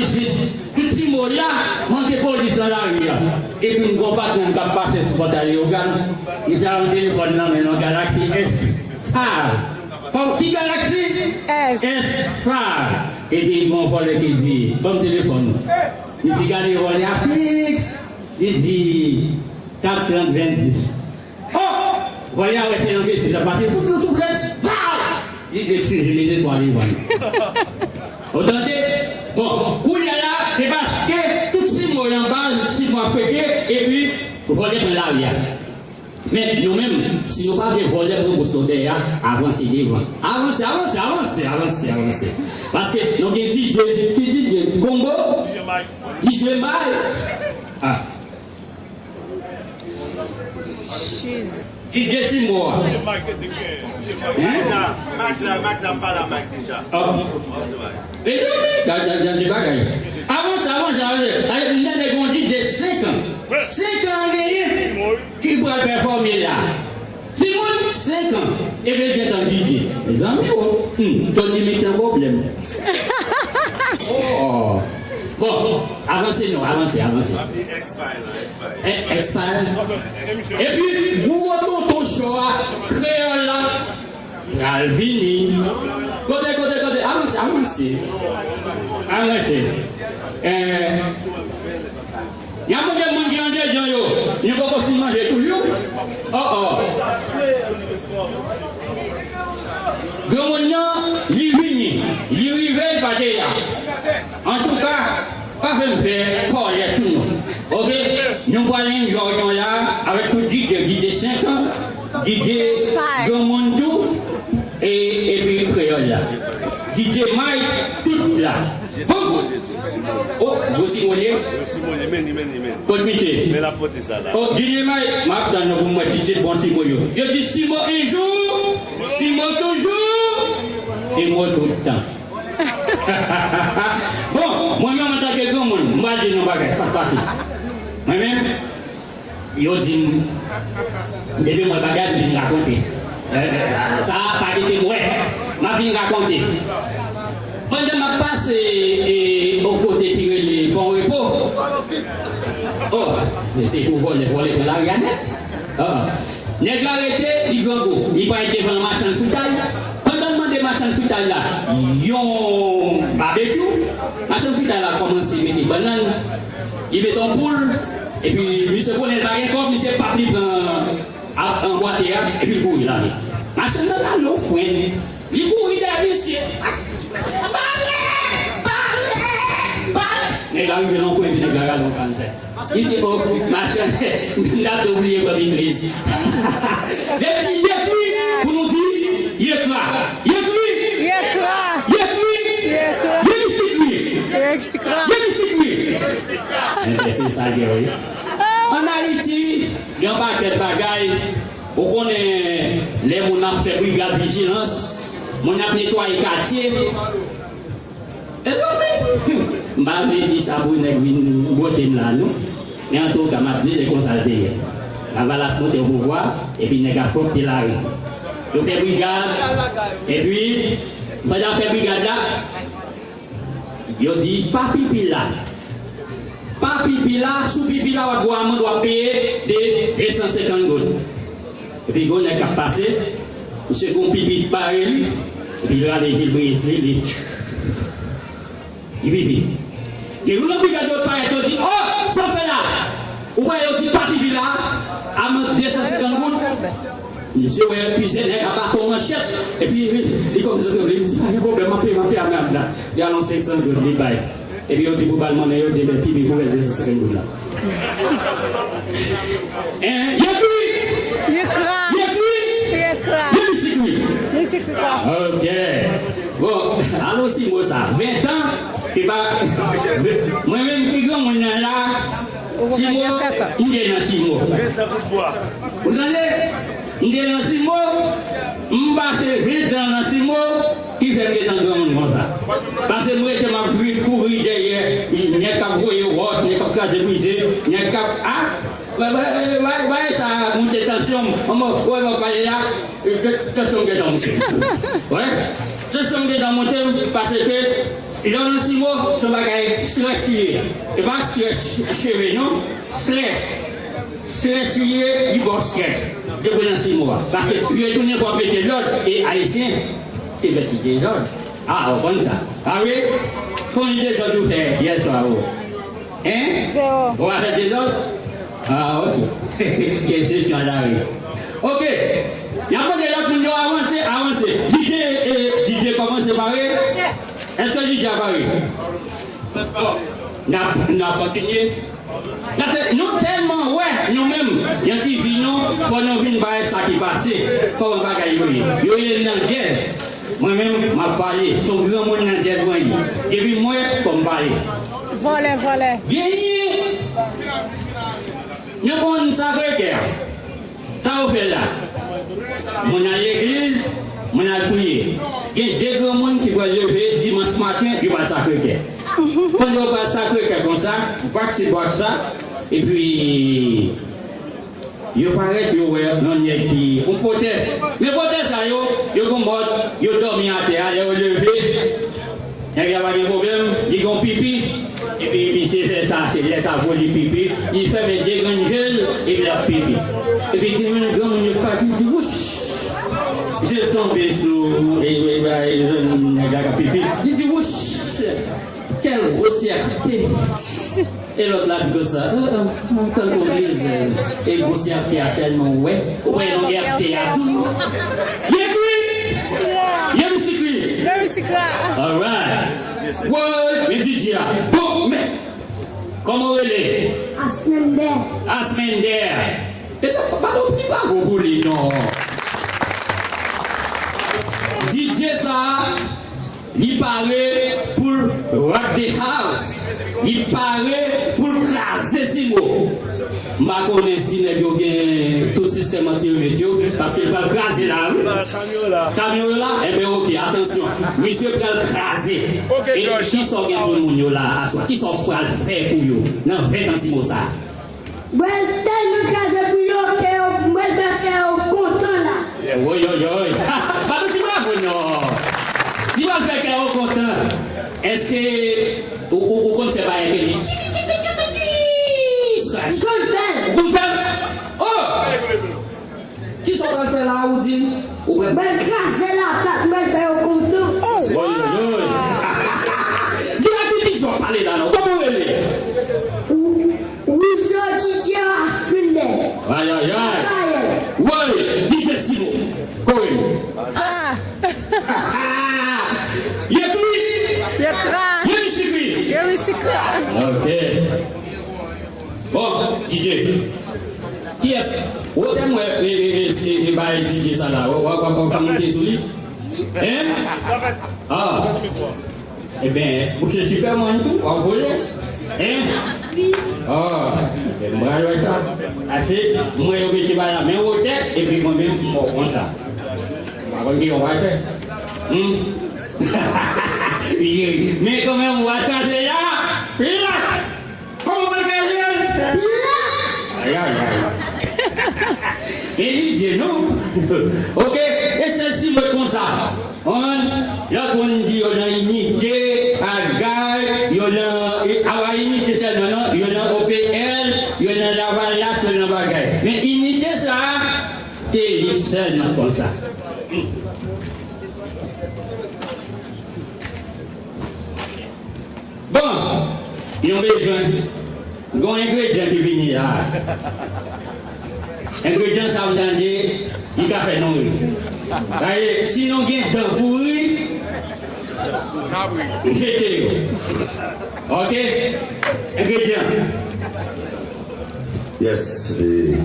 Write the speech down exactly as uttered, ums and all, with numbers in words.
Jis, tout ti mo la, manke polis nan lari a. Epi m gon patnè m k ap pase sou pòtay Leyogàn. Misye a yon telefòn nan men l, yon Galaxy S five. Fòk ki Galaxy? S. S five. Epi gon vòlè ki di, "Ban m telefòn ou." Misye gade vòlè a fiks. Li di, "Kat trant venndis." Oh! Vòlè a wè se yon betiz l ap pase, fout li yon souflèt, pow! Li di, "Eskize, mete twa devan l." Ou tande? Bon, kounye a la, se paske tout ti mo yo anba, ti mo a fwete, epi vòlè pran lari a. Men nou menm, si nou pa vle vòlè pran bous nou dèyè a, avanse devan. Avanse, avanse, avanse, avanse, avanse. Paske nou gen D J, ki D J? Gonbo? D J Mike. Ah. Chiz. Ki de simo a? Hein? Mike la, Mike la, m pale a Mike deja. Ah. Mezanmi, gad, gad, gad de bagay. Avanse, avanse, avanse. Ay, m tande gen yon D J senk an. Senk an genyen ki pral pèfòme la. Timoun, senk an. Epi l gentan D J. Mezanmi, o. Hmm, Tony Mix an pwoblèm. Oh. Bon, avanse non, avanse, avanse. Papi, X-File, X-File. Eh, X-File. Epi, gwo tonton cho a, kreyòl la, pral vini. Kote, kote, kote, avanse, avanse. Avanse. Eh, y ap mande moun ki andedan yo, nou poko fin manje toujou. Oh, oh. Granmoun nan, li vini, li rive, li pa te la. Antouka, pa fè m fè kòlè sou nou. Oke? Nou pral enjoy nou la avèk tout D J, D J senk an, D J granmoun tou, e, epi kreyòl la. D J Mike, tout la. Bon! Oh, gwo simo l ye? Gwo simo l ye, men li, men li, men li. Kot misye? Men l ap pote sa la. Oh, D J Mike, m ap tann nou pou m wè si se bon simo yo. Yo di simo enjou, simo toujou, simo tout tan. Bon, mwen menm antanke granmoun, m pral di nou yon bagay, sa k pase. Mwen menm, yo di m, depi m wè bagay, m vin rakonte. Eh, eh, sa a, pa kite m wè, m ap vin rakonte. Pandan m ap pase, e, yon kote ki rele Bon Repo. Oh, se pou vòlè, vòlè pran lari a nèt. Ah. Nèg la rete, li grangou. Li pral devan machann fritay. Pandan l mande machann fritay la yon babekyou, machann fritay la kòmanse mete bannann, li mete yon poul, epi misye konnen l pa gen kòb, misye p ap li pran ap anbwate a, epi l kouri lage. Machann nan ale ofrann, li kouri dèyè misye. Pale! Pale! Pale! Nèg la rive nan kwen, epi nèg la rale yon grenn sèl. Li di, "Oh, machann, m t ap tou bliye kòb iglèz." Depi yekri, pou nou di, yekra. Yekri! Yekra! Yekri! Yekra! Yemisikri! Yemisikra! Yemisikri! Enben, se sa l ye, wi. Ann Ayiti, gen yon pakèt bagay. Ou konnen, lè moun ap fè brigad vijilans, moun ap netwaye katye. Mezanmi, m pa vle di sa pou nèg vin bwote m la, non. Men antouka, m ap di l e konsa l te ye. Lavalas monte o pouvwa, epi nèg ap kòpte lari. Yo fè brigad, epi, pandan y ap fè brigad la, yo di, "Pa pipi la." Pa pipi la, si w pipi la, w ap gen yon amann, w ap peye de de san senkant goud. Epi gon nèg k ap pase, misye gon pipi pare li, epi l rale jilbriyes li, li, li pipi. Gen youn nan brigad yo parèt, yo di, "Oh, sa w fè la?" Ou wè yo di, "Pa pipi la, amann de san senkant goud." Misye wè plizyè nèg a baton, manchèt, epi li kòmanse tremble, li di, "Pa gen pwoblèm, m ap peye, m ap peye amann la." Li al yon senk san goud, li bay. Epi yo di pou ba l monnen, yo di, "Men pipi pou rès de san senkant goud la." Hein? Yekri! Yekra! Yekri! Yekra! Yemisikri! Yemisikri! Ok. Bon, alon simo sa. Ven tan, se pa, mwen menm ki granmoun nan la, simo, m te nan simo. Ou tande? M te nan simo, m pase ven tan nan simo, ki fè m gentan granmoun konsa. Paske m rete m ap kouri dèyè nèg k ap voye wòch, nèg k ap kraze brize, nèg k ap, a, bay, bay, bay sa monte tansyon m. Kòman, wè, m ap pale la, tansyon m gentan monte. Wè, tansyon m gentan monte, paske Lè w nan simo, se yon bagay strès li ye. E pa strès cheve, non. Strès. Strès li ye, li ba w strès. Depi w nan simo a. Paske yo tounen pou ap mete lòd, e Ayisyen, se bèt ki dezòd. A, w konn sa. A wi? Konbyen dezòd ou fè yè swa, o? Hein? Zéro. Ou pa fè dezòd? Ah, ok. Kesyon la, wi. Ok. N ap mande lòt moun yo avanse, avanse. D J, eh, D J kòmanse pare? Èske D J a pare? N ap, n ap kontinye. Paske nou tèlman wè, nou menm, yon ti vi nou, fò nou vin bay sa ki pase. Kòman bagay yo ye? Yo ye nan djèz. Mwen menm, m ap pale. Se yon granmoun nan djèz mwen ye. Depi m wè, fò m pale. Vòlè, vòlè. Genyen. Nou konn Sakre Kè. Sa yo fè la? Moun al legliz, moun al priye. Gen de granmoun ki pral leve dimanch maten, yo pral Sakre Kè. Pandan yo pral Sakre Kè konsa, bwat se bwat sa, epi yo parèt, yo wè yon nèg ki, yon pwotè. Men pwotè sa yo, yo gon mòd, yo dòmi atè a, lè yo leve, nèg la pa gen pwoblèm, li gon pipi. Epi misye fè sa, se lè sa vo li pipi, li fèmen de grenn je l, epi l ap pipi. Epi gen yon granmoun yo pati, di, wouch! Je l tonbe sou, e, e, e, e, nèg la k ap pipi. Li di, wouch! Quelle grossièreté! E lòt la di konsa, ah, ah, ah, tankou legliz, e grosyète a sèlman ou wè, ou wè longuète a tou. Ye kri! Ye misikri! Ye misikra! Alright! Woy, men D J a. Bon, men, kòman w rele? Asmender. Asmender. E sa, pa yon ti bravo pou li, non. D J sa, li pare pou l rock the house. Li pare pou l kraze simo. M pa konnen si nèg yo gen tout sistèm anti-remèd yo, paske l pral kraze la, wi. Kamyon la. Kamyon la? Enben, oke, atansyon. Misye pral kraze. Oke, e George. Kisa w gen pou moun yo la aswè? Kisa w pral fè pou yo nan ven tan simo sa? Mwen tèlman kraze pou yo ke yo, mwen fè kè yo kontan la. Woy, woy, woy. Pa nou ti bravo, non. Li pral fè kè yo kontan. Èske ou, ou, ou konn fè bagay ke li? M konn fè l. Ou konn fè l? Oh! Kisa w pral fè la, ou di? Ou pral... Mwen kraze lapat, mwen fè yo kontan. Woy, woy, woy. Di la ki ti jòb pale la, non. Kòman w rele? Ou, ou jodi a fin de. Ay, ay, ay. Sa ye. Woy, D J Simo. Kòman w rele? Ah. Ye kri. Ye kra. Ye misikri. Ye misikra. Ok. Bon, D J. Kiyès? Ou te mwen, e, e, e, se, e, bay D J sa la. W, w, w, w ap monte sou li? Hein? Ah. Eben, mouche Superman tou, w ap voye? Hein? Ah. M pral wè sa. Ase, mwen yo mete bay la men wotè, epi mwen menm, m mò konsa. M pa konn ki yon wotè. Hmm? Men kanmenm, w ap chache la. La. Kòman w pral kraze l? Ay, ay, ay. E li di nou. Ok, e sèl si mwen konsa. Konprann? Lòt moun di yo nan Inite, Agay, yo nan, e, a pa Inite sèlman, non, yo nan O P L, yo nan Lavalas, yo nan bagay. Men Inite sa, se li sèlman konsa. Bon, nou bezwen gon engredyan ki vini la. Engredyan sa m tande, li ka fè nou ri. Paske si nou gen dan pou ri, jete yo. Ok? Engredyan. Yes, e,